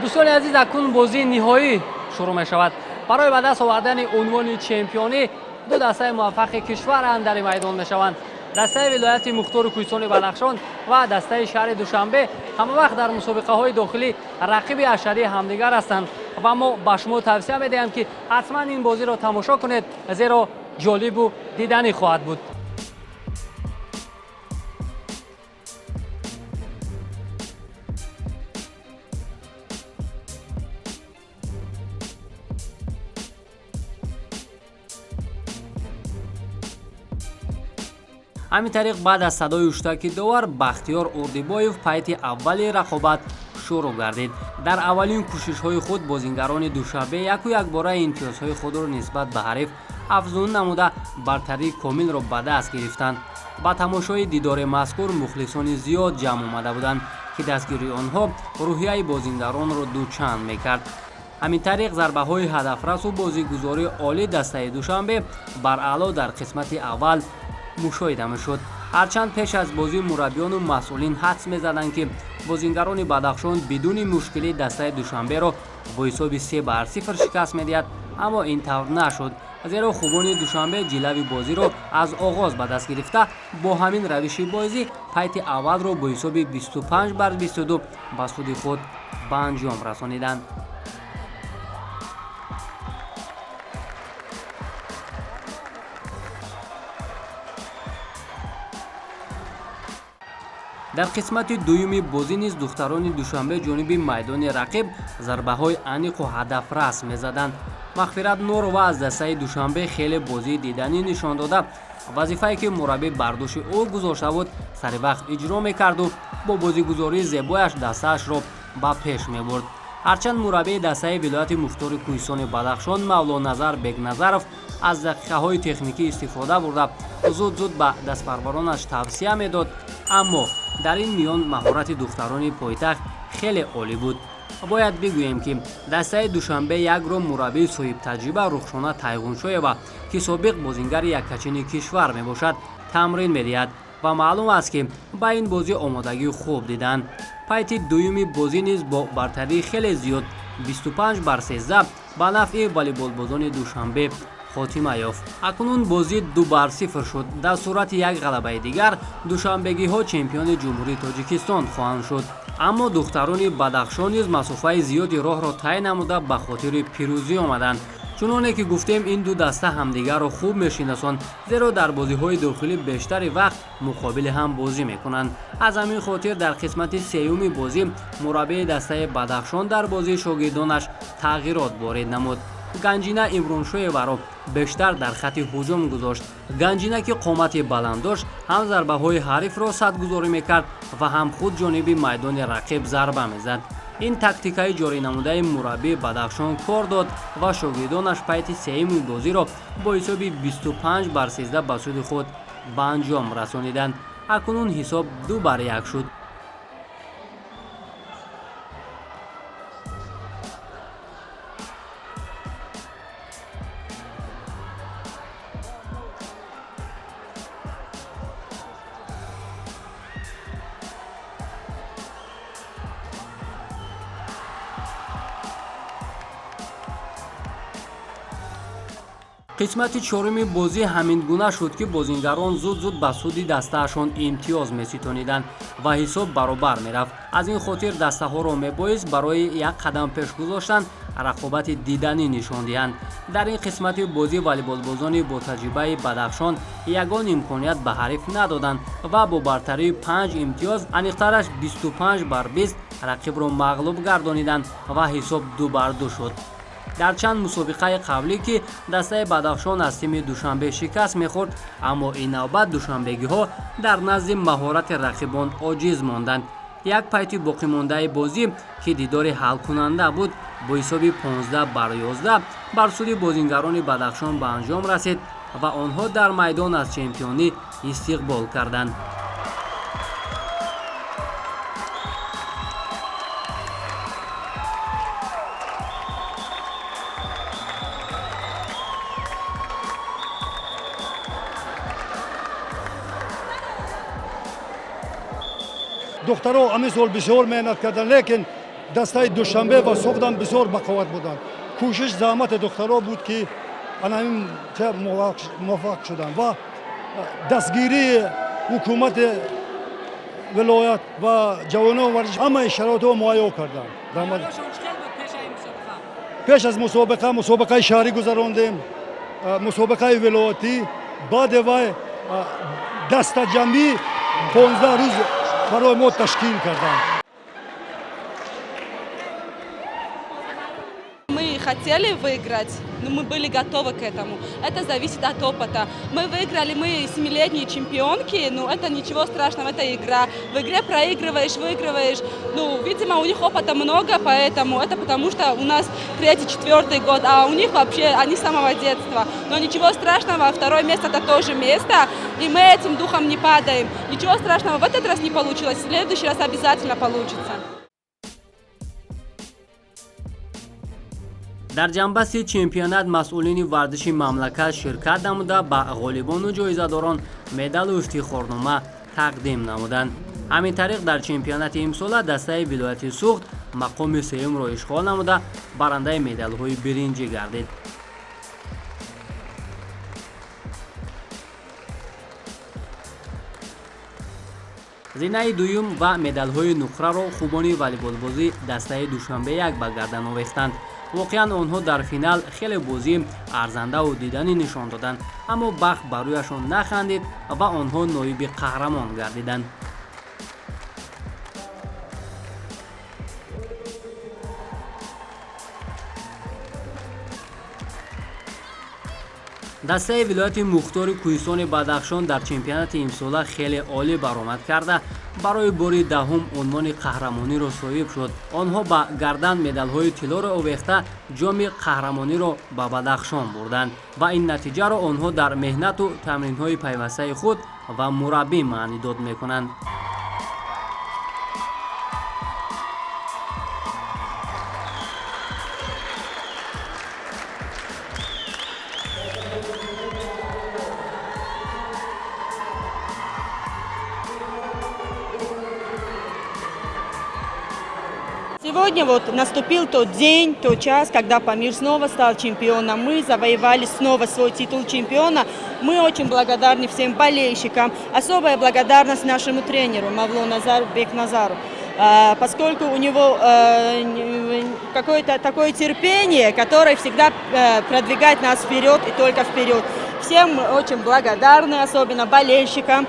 Дӯстони азиз, акнун бозии ниҳоӣ шурӯъ мешавад. Барои ба даст овардани унвони чемпионӣ ду дастаи муваффақи кишвар андари майдон мешаванд. Дастаи вилояти мухтору кӯҳистони Бадахшон ва дастаи шаҳри Душанбе ҳамавақт дар мусобиқаҳои дохилӣ рақиби ашаддии ҳамдигар ҳастанд ва мо ба шумо тавсия медиҳем, ки ҳатман ин бозиро тамошо кунед, зеро ҷолибу диданӣ хоҳад буд. Ҳамин тариқ, баъд аз садои ҳуштаки довар Бахтиёр Урдибоев пайти аввали рақобат шурӯъ гардид. Дар аввалин кӯшишҳои худ бозингарони Душанбе яку якбора имтиёзҳои худро нисбат ба ҳариф афзун намуда, бартарии комилро ба даст гирифтанд. Ба тамошои дидори мазкур мухлисони зиёд ҷамъ омада буданд, ки дастгирии онҳо рӯҳияи бозингаронро дучанд мекард. Ҳамин тариқ, зарбаҳои ҳадафрасу бозигузории олии дастаи Душанбе бараъло дар қисмати аввал мушоҳида мешуд. Ҳарчанд пеш аз бозӣ мураббиёну масъулин ҳадс мезаданд, ки бозингарони Бадахшон бидуни мушкилӣ дастаи Душанберо бо ҳисоби 3-0 шикаст медиҳад, аммо ин тавр нашуд, зеро хубони Душанбе ҷилави бозиро аз оғоз ба даст гирифта, бо ҳамин равиши бозӣ пайти аввалро бо ҳисоби 25-22 ба суди худ ба анҷом расониданд. Дар қисмати дуюми бозӣ низ духтарони Душанбе ҷониби майдони рақиб зарбаҳои аниқу ҳадафрас мезаданд. Мағфират Нурова аз дастаи Душанбе хеле бозии диданӣ нишон дода, вазифае ки мураббӣ бар дӯши ӯ гузошта буд, сари вақт иҷро мекарду бо бозигузории зебояш дастаашро ба пеш мебурд. Ҳарчанд мураббии дастаи вилояти мухтори кӯҳистони Бадахшон Мавлоназар Бекназаров аз дақиқаҳои техникӣ истифода бурда, зуд-зуд ба дастпарваронаш тавсия медод, аммо дар ин миён маҳорати духтарони пойтахт хеле олӣ буд. Бояд бигӯем, ки дастаи Душанбе якро мураббии соҳибтаҷриба Рухшона Тайғуншоева, ки собиқ бозингари яккачини кишвар мебошад, тамрин медиҳад ва маълум аст, ки ба ин бозӣ омодагии хуб диданд. Пайти дуюми бозӣ низ бо бартарии хеле зиёд 25-13 ба нафъи волейболбозони Душанбе хотима ёфт. Акнун бозӣ 2-0 шуд. Дар сурати як ғалабаи дигар душанбегиҳо чемпиони Ҷумҳурии Тоҷикистон хоҳанд шуд. Аммо духтарони Бадахшон низ масофаи зиёди роҳро тай намуда, ба хотири пирӯзӣ омаданд. Чуноне ки гуфтем, ин ду даста ҳамдигарро хуб мешиносанд, зеро дар бозиҳои дохилӣ бештари вақт муқобили ҳам бозӣ мекунанд. Аз ҳамин хотир дар қисмати сеюми бозӣ мураббии дастаи Бадахшон дар бозии шогирдонаш тағйирот ворид намуд. Ганҷина Имроншоеваро бештар дар хатти ҳуҷум гузошт. Ганҷина, ки қомати баланд дошт, ҳам зарбаҳои ҳарифро садгузорӣ мекард ва ҳам худ ҷониби майдони рақиб зарба мезад. Ин тактикаи ҷорӣ намудаи мураббии Бадахшон кор дод ва шогирдонаш пайти сеюми бозиро бо ҳисоби 25-13 ба суди худ ба анҷом расониданд. Акнун ҳисоб 2-1 шуд. Қисмати чоруми бозӣ ҳамин гуна шуд, ки бозингарон зуд-зуд ба суди дастаашон имтиёз меситониданд ва ҳисоб баробар мерафт. Аз ин хотир дастаҳоро мебоист барои як қадам пеш гузоштан рақобати диданӣ нишон диҳанд. Дар ин қисмати бозӣ волейболбозони ботаҷрибаи Бадахшон ягон имконият ба ҳариф надоданд ва бо бартарии 5 имтиёз, аниқтараш 25-20, рақибро мағлуб гардониданд ва ҳисоб 2-2 шуд. Дар чанд мусобиқаи қаблӣ, ки дастаи Бадахшон аз тими Душанбе шикаст мехӯрд, аммо ин навбат душанбегиҳо дар назди маҳорати рақибон оҷиз монданд. Як пайти боқимондаи бозӣ, ки дидори ҳалкунанда буд, бо ҳисоби 15-11 бар суди бозингарони Бадахшон ба анҷом расид ва онҳо дар майдон аз чемпионӣ истиқбол карданд. Духтаро ҳамин сол бисёр меҳнат карданд, лекин Дастаи Душанбе ва Суғдам бисёр бақувват буданд. Кӯшиш, заҳмати духтаро буд, ки ана ҳамин муваффақ шуданд ва дастгирии ҳукумати вилоят ва ҷавонон варзиш ҳамаи шароитҳо муҳайё карданд. Пеш аз мусобиқа мусобиқаи шаҳрӣ гузарондем, мусобиқаи вилоятӣ, баъде вай дастаҷамъӣ 15 рӯз барои мо ташкил карданд. Мы хотели выиграть, но мы были готовы к этому. Это зависит от опыта. Мы выиграли, мы 7-летние чемпионки, но это ничего страшного, это игра. В игре проигрываешь, выигрываешь. Ну, видимо, у них опыта много, поэтому это потому, что у нас 3-й, 4-й год, а у них вообще они с самого детства. Но ничего страшного, второе место это тоже место, и мы этим духом не падаем. Ничего страшного, в этот раз не получилось, в следующий раз обязательно получится. Дар ҷанбаси чемпионат масъулини варзиши мамлакат ширкат намуда, ба ғолибону ҷоизадорон медалу ифтихорнома тақдим намуданд. Ҳамин тариқ, дар чемпионати имсола дастаи вилояти Суғд мақоми сеюмро ишғол намуда, барандаи медалҳои биринҷӣ гардид. Зинаи дуюм ва медалҳои нуқраро хубони волейболбозӣ дастаи Душанбе 1 ба гардан овехтанд. Воқеан, онҳо дар финал хеле бозии арзандаву диданӣ нишон доданд, аммо бахт ба рӯяшон нахандид ва онҳо ноиби қаҳрамон гардиданд. Дастаи вилояти мухтори кӯҳистони Бадахшон дар чемпионати имсола хеле олӣ баромад карда, барои бори 10-ум унвони қаҳрамониро соҳиб шуд. Онҳо ба гардан медалҳои тиллоро овехта, ҷоми қаҳрамониро ба Бадахшон бурданд ва ин натиҷаро онҳо дар меҳнату тамринҳои пайвастаи худ ва мураббӣ маънидод мекунанд. Сегодня вот наступил тот день, тот час, когда Памир снова стал чемпионом. Мы завоевали снова свой титул чемпиона. Мы очень благодарны всем болельщикам. Особая благодарность нашему тренеру Мавлоназару Бекназару, поскольку у него какое-то такое терпение, которое всегда продвигает нас вперед и только вперед. Всем мы очень благодарны, особенно болельщикам.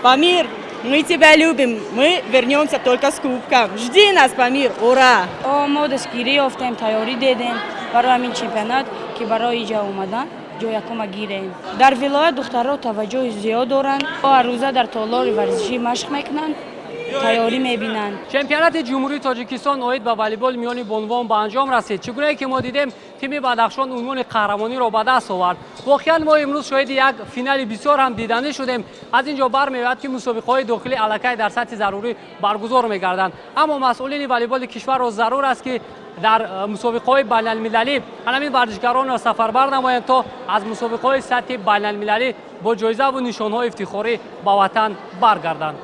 Памир, мы тебя любим, мы вернемся только с кубком. Жди нас, Памир, ура! Мо дастгирӣ ёфтем, тайёрӣ дидем барои ҳамин чемпионат, ки барои иҷа омадан ҷои якума гирем. Дар вилоят духтарҳо таваҷҷӯҳи зиёд доранд, ҳар рӯза дар толори варзишӣ машқ мекунанд, тайёрӣ мебинанд. Чемпионати Ҷумҳурии Тоҷикистон оид ба волейбол миёни бонувон ба анҷом расид. Чӣ гунае ки мо дидем, тими Бадахшон унвони қаҳрамониро ба даст овард. Воқеан, мо имрӯз шоҳиди як финали бисёр ҳам диданӣ шудем. Аз ин ҷо бармеояд, ки мусобиқаҳои дохилӣ аллакай дар сатҳи зарурӣ баргузор мегарданд, аммо масъулини волейболи кишварро зарур аст, ки дар мусобиқаҳои байналмилалӣ ҳамин варзишгаронро сафарбар намоянд, то аз мусобиқаҳои сатҳи байналмилалӣ бо ҷоизаву нишонҳои ифтихорӣ ба ватан баргарданд.